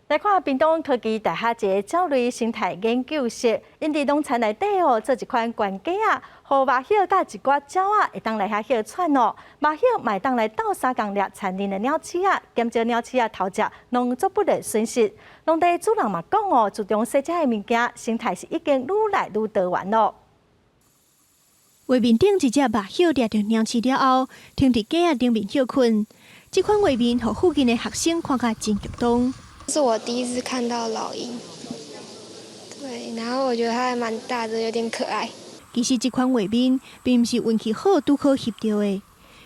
來看屏東科技大學一個鳥類生態研究室，𪜶佇農田內底哦，做一款懸架仔，予麻葉佮一寡鳥仔會當來遐歇喘哦。麻葉嘛會當來鬥相共掠田裡的鳥鼠仔，減少鳥鼠仔偷食農作物的損失。農地主人嘛講哦，自從設這个物件，生態是已經愈來愈多元咯。畫面頂一隻麻葉掠著鳥鼠了後，停佇架仔頂面歇睏。這款畫面，予附近的學生看甲真激動。這是我第一次看到老鷹，對，然後我覺得它還蠻大的，有點可愛。其實這款畫面並毋是運氣好拄好翕著的，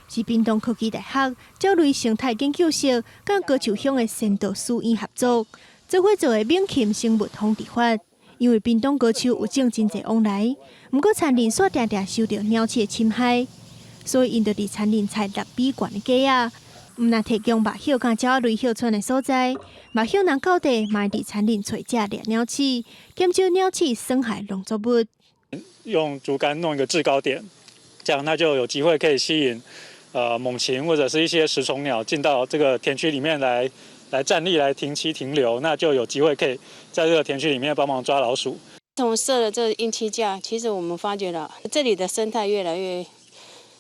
是屏東科技大學鳥類生態研究室佮高樹鄉的仙道書院合作，做伙做的猛禽生物防治法。因為屏東高樹有種真濟往來，毋過田林煞定定受著鳥鼠的侵害，所以𪜶就佇田林採6米懸的架仔。毋但提供麻葉佮鳥仔類歇喘的所在，麻葉人到地嘛會佇田林揣食掠鳥鼠，減少鳥鼠損害農作物。用竹竿弄一個制高點，這樣那就有機會可以吸引猛禽或者是一些食蟲鳥進到這個田區裡面來站立、來停棲停留，那就有機會可以在這個田區裡面幫忙抓老鼠。從設了這個鷹棲架，其實我們發覺了這裡的生態越來越，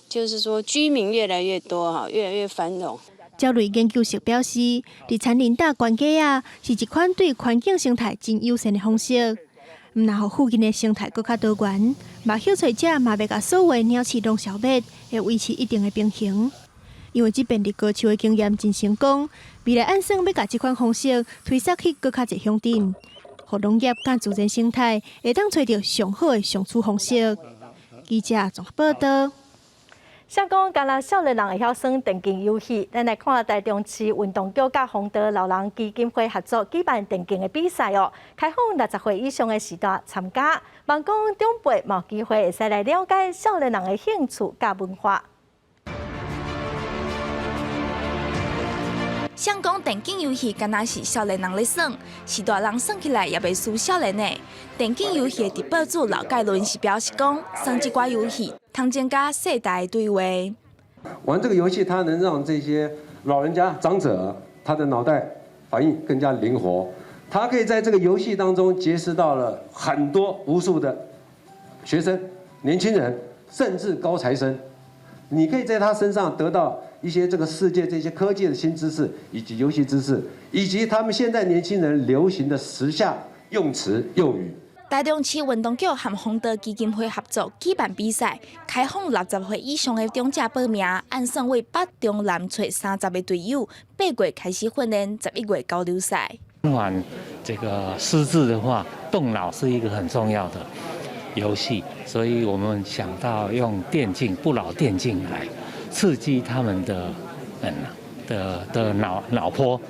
就是說居民越來越多哈，越來越繁榮。鳥類研究室表示，佇田林搭懸架仔是一款對環境生態真友善的方式，毋但予附近的生態閣較多元，麻葉揣食嘛袂共所有的鳥鼠攏消滅，會維持一定的平衡。因為這遍佇高樹的經驗真成功，未來按算欲共這款方式推捒去閣較濟鄉鎮，予農業佮自然生態會當揣著上好的相處方式。記者綜合報道。誰講干焦少年人會曉耍電競遊戲，咱來看台中市運動局佮弘道老人基金會合作舉辦電競的比賽哦，開放60歲以上的序大參加，望講長輩嘛有機會會使來了解少年人的興趣佮文化。誰講電競遊戲敢若是少年人咧耍，序大人耍起來也袂輸少年的。電競遊戲的直播主老蓋倫是表示講，耍這寡遊戲，通增加世代的對話。玩這個遊戲，它能讓這些老人家、長者，他的腦袋反應更加靈活。他可以在這個遊戲當中結識到了很多無數的學生、年輕人，甚至高材生。你可以在他身上得到一些這個世界這些科技的新知識，以及遊戲知識，以及他們現在年輕人流行的時下用詞用語。台中市運動局和弘道基金會合作舉辦比賽，開放60歲以上的長者報名，按算為北中南揣30個隊友，8月開始訓練，11月交流賽。玩這個失智的話，動腦是一個很重要的遊戲，所以我們想到用電競不老電競來刺激他們的腦波，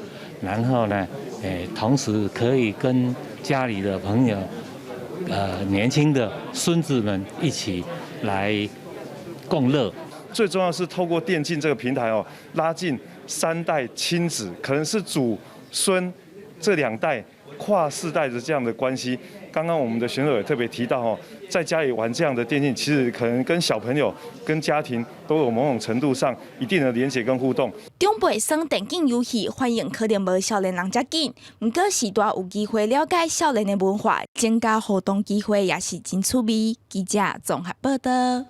然後呢，同時可以跟家裡的朋友，年輕的孫子們一起來共共樂。最重要是透過電競這個平台哦，拉近三代親子，可能是祖孫這兩代跨世代的這樣的關係。剛剛我們的選手也特別提到哦，在家裡玩這樣的電競，其實可能跟小朋友、跟家庭都有某種程度上一定的連結跟互動。長輩耍電競遊戲反應可能無少年人遮緊，毋過序大有機會了解少年的文化，增加互動機會也是真趣味。記者綜合報道。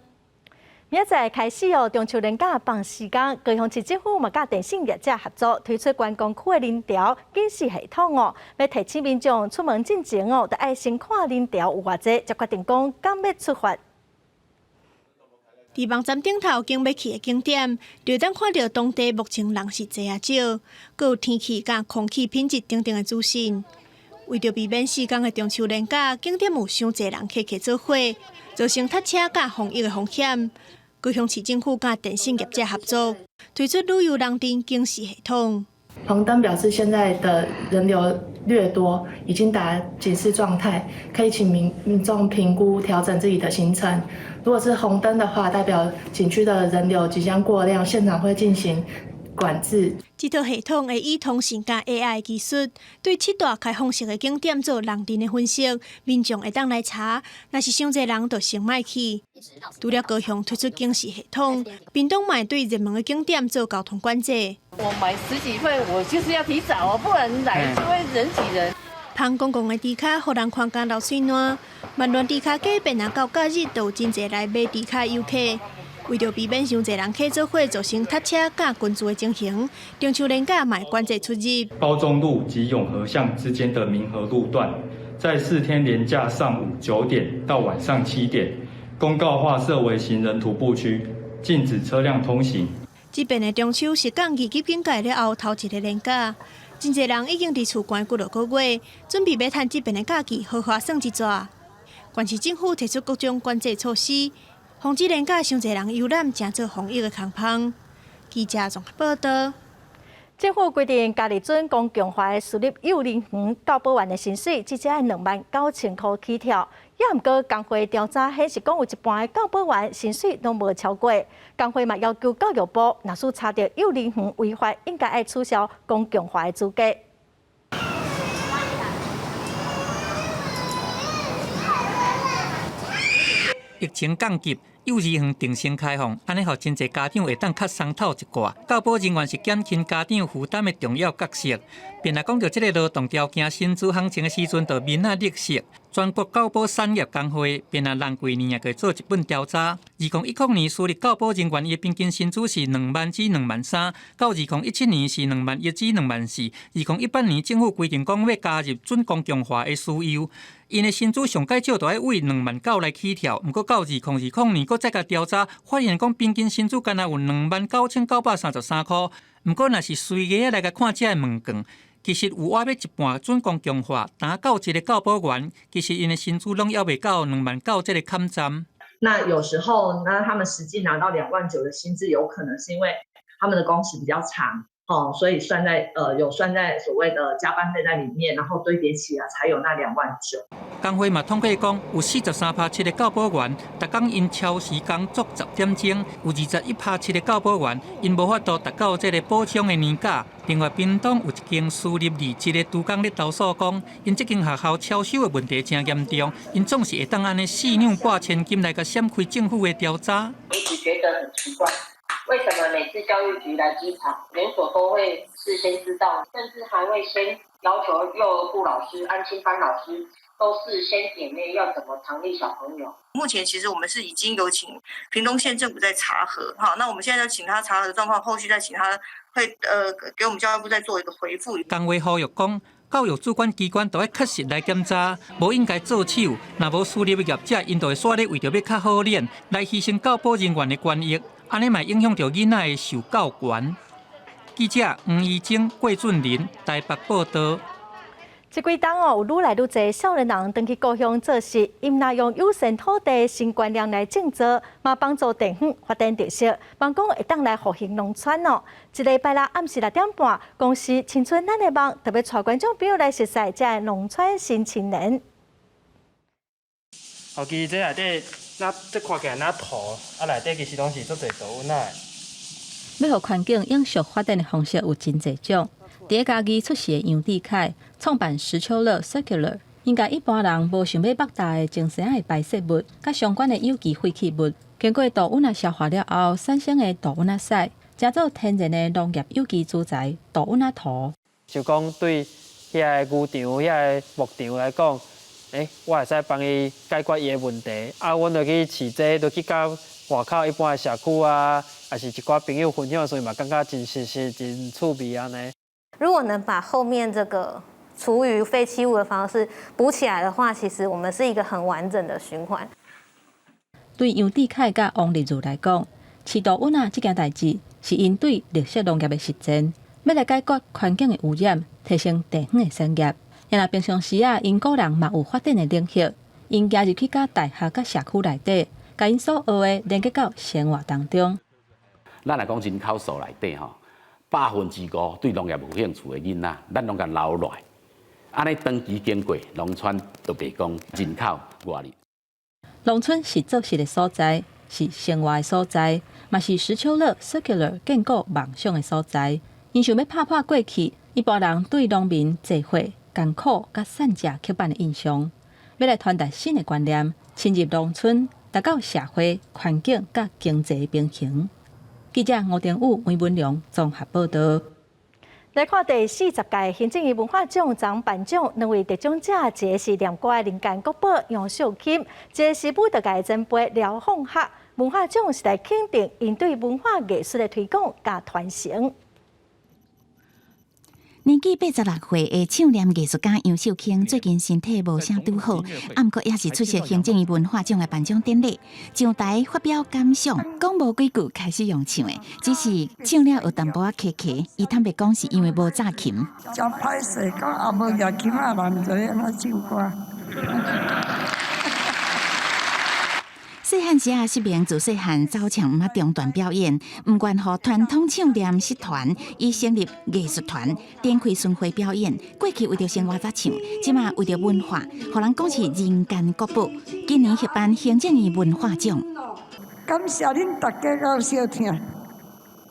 明仔載開始哦，中秋連假放時間，高雄市政府嘛佮電信業者合作推出觀光區的人潮警示系統哦，欲提醒民眾出門進前哦，著愛先看人潮有偌濟，才決定講敢欲出發。佇網站頂頭揀欲去的景點，就會當看著當地目前人是濟抑少，閣有天氣佮空氣品質等等的資訊。為著避免四工的中秋連假景點有傷濟人客客做伙，造成塞車佮防疫的風險。高雄市政府佮電信業者合作，推出旅遊人陣警示系統。紅燈表示現在的人流略多，已經達警示狀態，可以請民眾評估調整自己的行程。如果是紅燈的話，代表景區的人流即將過量，現場會進行管制。這套系統會以通訊佮 AI 技術，對七大開放式的景點做人陣的分析，民眾會當來查，若是傷濟人，就先莫去。除了高雄推出警示系統，屏東嘛會對熱門的景點做交通管制。我買十幾份，我就是要提早哦，不然來就會人擠人。芳公共的豬跤，予人看甲流喙瀾。萬巒豬跤街變啊到假日都有真濟來買豬跤遊客。為著避免傷濟人客做伙造成塞車佮群聚的情形，中秋連假嘛會管制出入。褒忠路及永和巷之間的民和路段，在4天連假上午9點到晚上7點，公告劃設為行人徒步區，禁止車輛通行。這擺的中秋是降二級警戒了後頭一个連假，真濟人已經佇厝關幾落個月，準備欲趁這擺的假期好好耍一逝。縣市政府提出各種管制措施，防止連假傷濟人遊覽，成做防疫的空縫。記者綜合報道。政府規定，嘉義準公共化的私立幼兒園教保員的薪水至少愛29,000箍起跳。也毋過工會調查顯示，講有一半的教保員薪水攏無超過。工會嘛要求教育部，若是查著幼兒園違法，應該愛取消公共化的資格。疫情降級，幼兒園重新開放，按呢予真濟家長會當較鬆透一寡。教保人員是減輕家長負擔的重要角色。便來講著這个勞動條件、薪資行情的時陣，就面仔綠色。全國教保產業工會便來人幾年也會做一本調查。2010年私立教保人員的平均薪資是2萬至2萬3，到2017年是2萬1至2萬4。2018年政府規定講欲加入準公共化的私幼，𪜶的薪資上蓋少著愛為2萬9來起跳。毋過到2020年，閣再共調查，發現講平均薪資干焦有29,933箍。毋過若是隨額來共看這个問卷，其實有倚欲一半準公共化，焦到一个教保員，其實𪜶的薪資攏猶未到2萬9這个坎站。那有時候，那他們實際拿到2萬9的薪資，有可能是因為他們的工時比較長，哦，所以算在有算在所謂的加班費在裡面，然後堆疊起來才有那2萬9。工會嘛統計講，有43.7%的教保員，逐工𪜶超時工作10點鐘；有21.7%的教保員，𪜶無法度達到這个補充的年假。另外，屏東有一間私立二職的督工咧投訴講，𪜶這間學校超收的問題誠嚴重，𪜶總是會當按呢四兩撥千金來共閃開政府的調查。我一直覺得很奇怪，為什麼每次教育局來稽查，園所都會事先知道，甚至還會先要求幼兒部老師、安親班老師都事先演練要怎麼藏匿小朋友。目前其實我們是已經有請屏東縣政府在查核，哈，那我們現在就請他查核狀況，後續再請他會給我們教育部再做一個回覆。工會呼籲講，教育主管機關都愛確實來檢查，無應該做手。若無私立的業者，𪜶就會煞咧為著欲較好領，來犧牲教保人員的權益，按呢嘛影響著囡仔的受教權。記者黃怡貞、郭俊麟台北報導。這幾冬哦，有愈來愈濟少年人轉去故鄉做事，𪜶若用友善土地新觀念來種作，嘛幫助地方發展特色，望講會當來復興農村哦。這禮拜六暗時6點半，公視青春咱的夢特別帶觀眾朋友來熟似這个農村新青年。好，其實這內底那這看起來若塗，啊內底其實攏是足濟杜勻仔。欲予環境永續發展的方式有真濟種。佇咧家己出世的楊智凱創辦拾秋樂 Circular，𪜶共一般人無想欲縛踏的精生的排泄物，佮相關的有機廢棄物，經過杜勻仔消化了後產生的杜勻仔屎，成做天然的農業有機資材杜勻仔塗。就講對遐个牛場、遐个牧場來講，我會使幫伊解決伊的問題。啊，阮就去飼這個，就去佮外口一般的社區啊，抑是一寡朋友分享的時陣，嘛感覺真實實、真趣味按呢。如果能把後面這個廚餘廢棄物的方式補起來的話，其實我們是一個很完整的循環。對楊智凱佮王麗如來講，飼杜勻仔這件代誌是𪜶對綠色農業的實踐，欲來解決環境的污染，提升地方的產業。若平常時啊，𪜶個人嘛有發展的能力，𪜶行入去佮大學佮社區內底，共𪜶所學的連結到生活當中。咱若講人口數內底吼，5%對農業有興趣的囡仔，咱攏共留落來。按呢長期經過農村就袂講人口外流。農村是做事的所在，是生活的所在，嘛是拾秋樂 Circular 建構夢想的所在。𪜶想欲拍破過去一般人對農民濟歲、艱苦佮散食刻板的印象，欲來傳達新的觀念，深入農村，達到社會、環境佮經濟平衡。記者吳定武、吳文良綜合報道。來看第40屆行政院文化獎昨頒獎，兩位得獎者，一个是念歌的人間國寶楊秀卿，一个是舞蹈界的前輩廖鳳學。文化獎是來肯定𪜶對文化藝術的推廣佮傳承。年紀86歲的唱念藝術家楊秀卿最近身體無啥拄好，毋過猶是出席行政院文化獎的頒獎典禮，上台發表感想，講無幾句開始用唱的，只是唱了有淡薄仔咳咳，伊坦白講是因為無紮琴。真歹勢，講也無舉琴仔，嘛毋知按怎唱歌。細漢時啊，失明自細漢走唱毋捌中斷表演，毋願予傳統唱念失傳，伊成立藝術團，展開巡迴表演。過去為著生活才唱，這馬為著文化，予人講是人間國寶。今年協辦行政院文化獎，感謝恁大家𠢕相聽。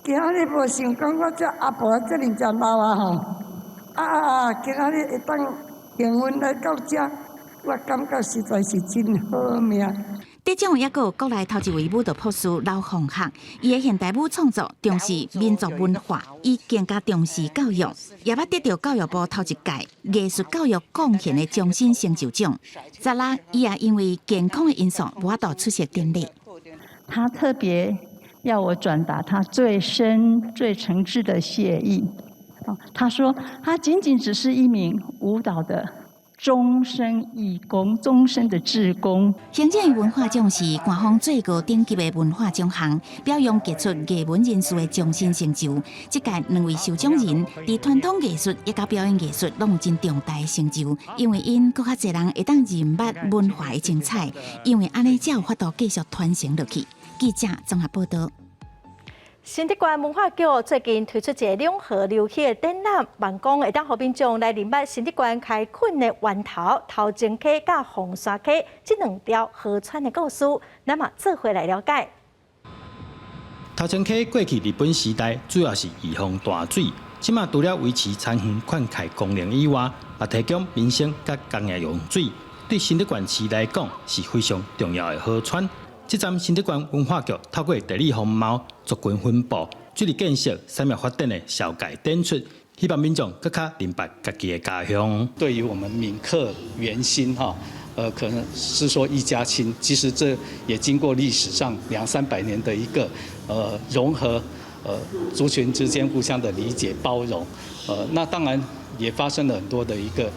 今仔日無想講我這阿婆這爾濟老啊吼，啊今仔日會當幸運來到遮，我感覺實在是真好命。得獎的猶閣有國內頭一位舞蹈博士劉鳳學，伊的現代舞創作重視民族文化，伊更加重視教育，也捌得著教育部頭一屆藝術教育貢獻的終身成就獎。昨日伊也因為健康的因素，無法度出席典禮。他特別要我轉達他最深、最誠摯的謝意。他說他僅僅只是一名舞蹈的終身義工，終身的志工。行政院文化獎是官方最高等級的文化獎項，表揚傑出藝文人士的終身成就。這屆兩位受獎人佇傳統藝術以及表演藝術攏有真重大的成就，因為𪜶閣較濟人會當認捌文化的精彩，因為按呢才有法度繼續傳承落去。記者綜合報道。新竹縣文化局最近推出一个兩河流域的展覽，望講會當予民眾來認捌新竹縣開墾的源頭頭前溪佮鳳山溪這兩條河川的故事，咱嘛做伙來了解。頭前溪過去日本時代主要是預防大水，這馬除了維持田園灌溉功能以外，也提供民生佮工業用水，對新竹縣市來講是非常重要的河川。這站新竹縣文化局透過地理風貌、族群分布、水利建設、產業發展的紹介展出，希望民眾閣較認捌家己的家鄉。對於我們閩客原心哈，可能是說一家親，其實這也經過歷史上兩三百年的一個融合，族群之間互相的理解包容，那當然也發生了很多的一個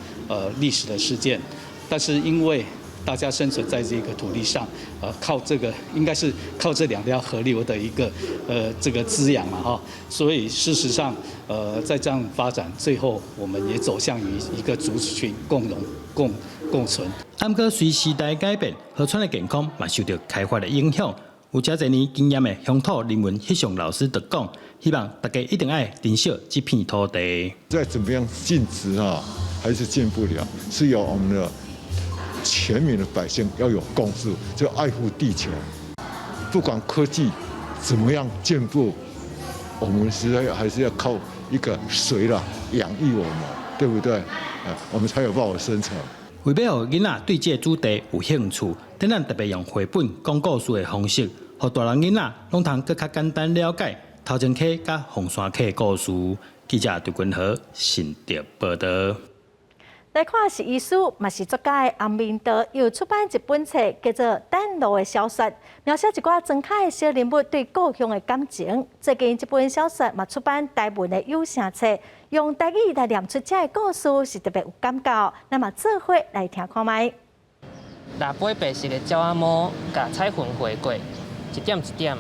歷史的事件，但是因為大家生存在這個土地上，靠這個應該是靠這兩條河流的一個這個滋養嘛，哈，所以事實上，在這樣發展，最後我們也走向於一個族群共榮共共存。毋過隨時代改變，河川的健康嘛受著開發的影響。有遮濟年經驗的鄉土人文翕相老師就講，希望大家一定愛珍惜這片土地。再怎麼樣禁止啊，還是禁不了，是由我們的。全民的百姓要有共識，就愛護地球。不管科技怎麼樣進步，我們實在還是要靠一個水啦養育我們，對不對？我們才有辦法生存。為欲予囡仔對這个主題有興趣，展覽特別用繪本講故事的方式，予大人囡仔攏通閣較簡單了解頭前溪佮鳳山溪的故事。記者陳君和新竹報道。來看是醫師，嘛是作家的洪明道，又出版一本冊，叫做《等路》的小說，描寫一寡莊跤的小人物對故鄉的感情。最近這本小說嘛出版台文的有聲冊，用台語來念出這个故事，是特別有感覺。咱嘛做伙來聽看覓。若飛白色的鳥仔毛，共彩雲匯過，一點一點。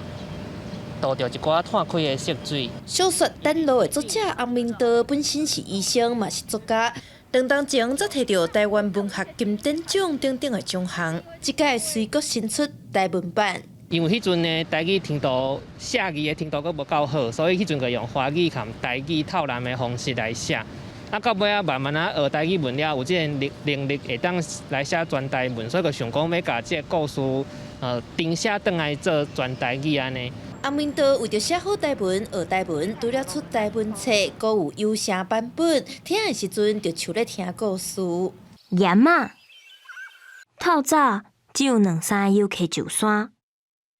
倒著一寡湠開的色水。小說《等路》的作者洪明道本身是醫生，嘛是作家。兩冬前才提著臺灣文學金典獎等等的獎項，這屆隨閣新出台文版。因為彼陣呢，台語程度寫字的程度閣無夠好，所以彼陣就用華語佮台語透南的方式來寫。啊，到尾仔慢慢仔學台語文了，有這个能力會當來寫全台文，所以就想講欲共這个故事，重寫轉來做全台語按呢。洪明道為著寫好台文、學台文，除了出台文冊，閣有有聲版本。聽的時陣就像咧聽故事。鹽仔，透早只有兩三个遊客上山，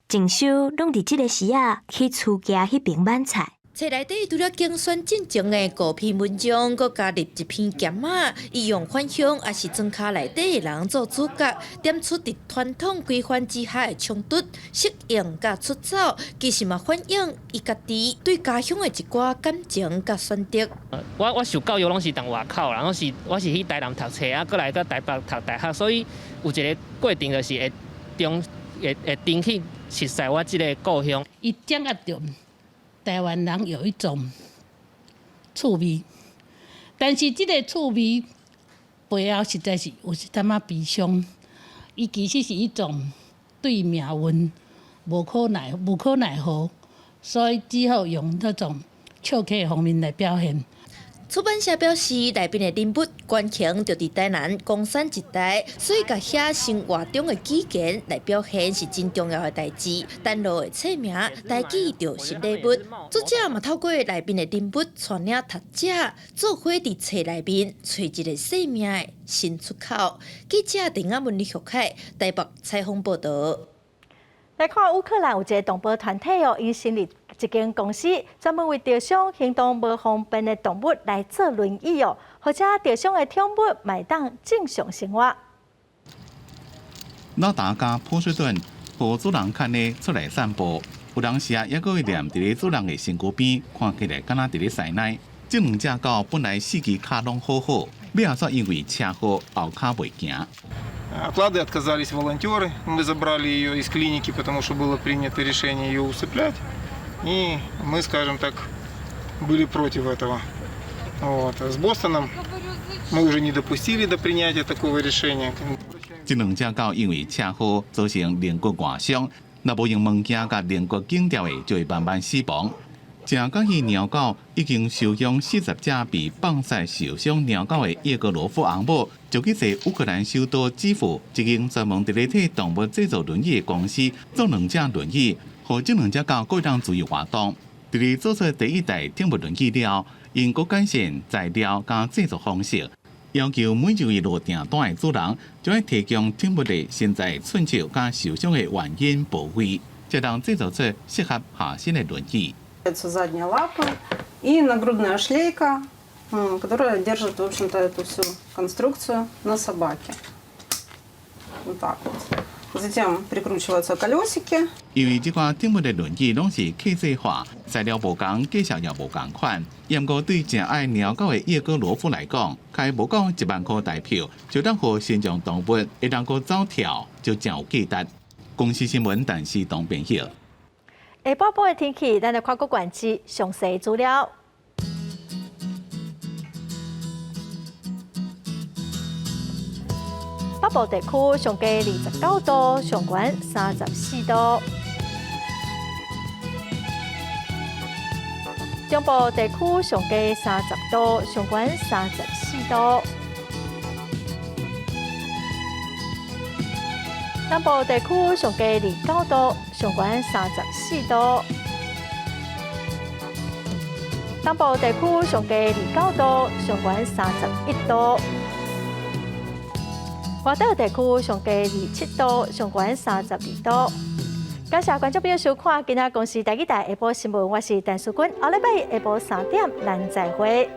淨修攏佇這个時仔去厝徛彼爿挽菜。冊內底除了精選進前的五篇文章，閣加入一篇鹹仔，伊用返鄉抑是莊跤內底的人做主角，點出佇傳統規範之下的衝突、適應佮出走，其實嘛反映伊家己對家鄉的一寡感情佮選擇。我受教育攏是佇外口啦，攏是我是去台南讀冊啊，閣來閣台北讀大學，所以有一个過程就是會中會會轉去熟似我這个故鄉。伊掌握著台灣人有一種趣味，但是這个趣味背後實在是有一點仔悲傷。伊其實是一種對命運無可奈何，所以只好用這種笑詼的方面來表現。出版社表示，內面的人物原型就佇台南岡山一帶，所以共遐生活中的語言來表現是真重要的代誌。等路的冊名，台語就是禮物。作者嘛透過內面的人物，帶領讀者做伙佇冊內面揣一个生命的新出口。記者鄭亞文、李玉凱台北採訪報導。來看烏克蘭有一个動保團體哦，𪜶成立一間公司，專門為著傷行動無方便的動物來做輪椅哦，予遮著傷的寵物嘛會當正常生活。老達佮波士頓予主人牽咧出來散步，有當時啊，猶閣會黏佇咧主人的身軀邊，看起來敢若佇咧師奶。這兩隻狗本來四支跤攏好好，尾仔煞因為車禍後跤袂行。 От Лады отказались волонтеры. Мы забрали ее из клиники, потому что было принято решение ее усыплять. И мы, скажем так, были против этого. Вот. С Бостоном мы уже не допустили до принятия такого решения. 這兩隻狗因為車禍造成龍骨外傷，若無用物件共龍骨緊牢的，就會慢慢死亡。誠佮意貓狗已經收養40隻被放殺受傷貓狗的葉格羅夫翁某，就去坐烏克蘭首都基輔一間專門佇咧替動物製造輪椅的公司做兩隻輪椅，予這兩隻狗閣會當自由活動。佇咧做出第一代寵物輪椅了，𪜶閣改善材料佮製作方式，要求每一位落訂單的主人，就愛提供寵物的身材寸尺佮受傷的原因部位，才能製造出適合下身的輪椅。 Задняя лапа и нагрудная шлейка, которая держит, в общем-то, эту всю конструкцию на собаке. Вот так вот. Затем прикручиваются колесики. 因為這款寵物的輪椅攏是客製化，材料無仝，價數也無仝款。毋過對誠愛貓狗的葉哥羅夫來講，開無到1萬箍台票，就當予身障動物會當閣走跳，就誠有價值。公視新聞，陳思東編譯。下晡晡的天氣，咱來看各縣市詳細資料。北部地區上低29度，上懸34度。中部地區上低30度，上懸34度。南部地區上低29度，上懸34度。東部地區上低29度，上懸31度。外島地區上低27度，上懸32度。感謝觀眾朋友收看今仔公視台語台下晡新聞，我是陳淑君，後禮拜下晡3點，咱再會。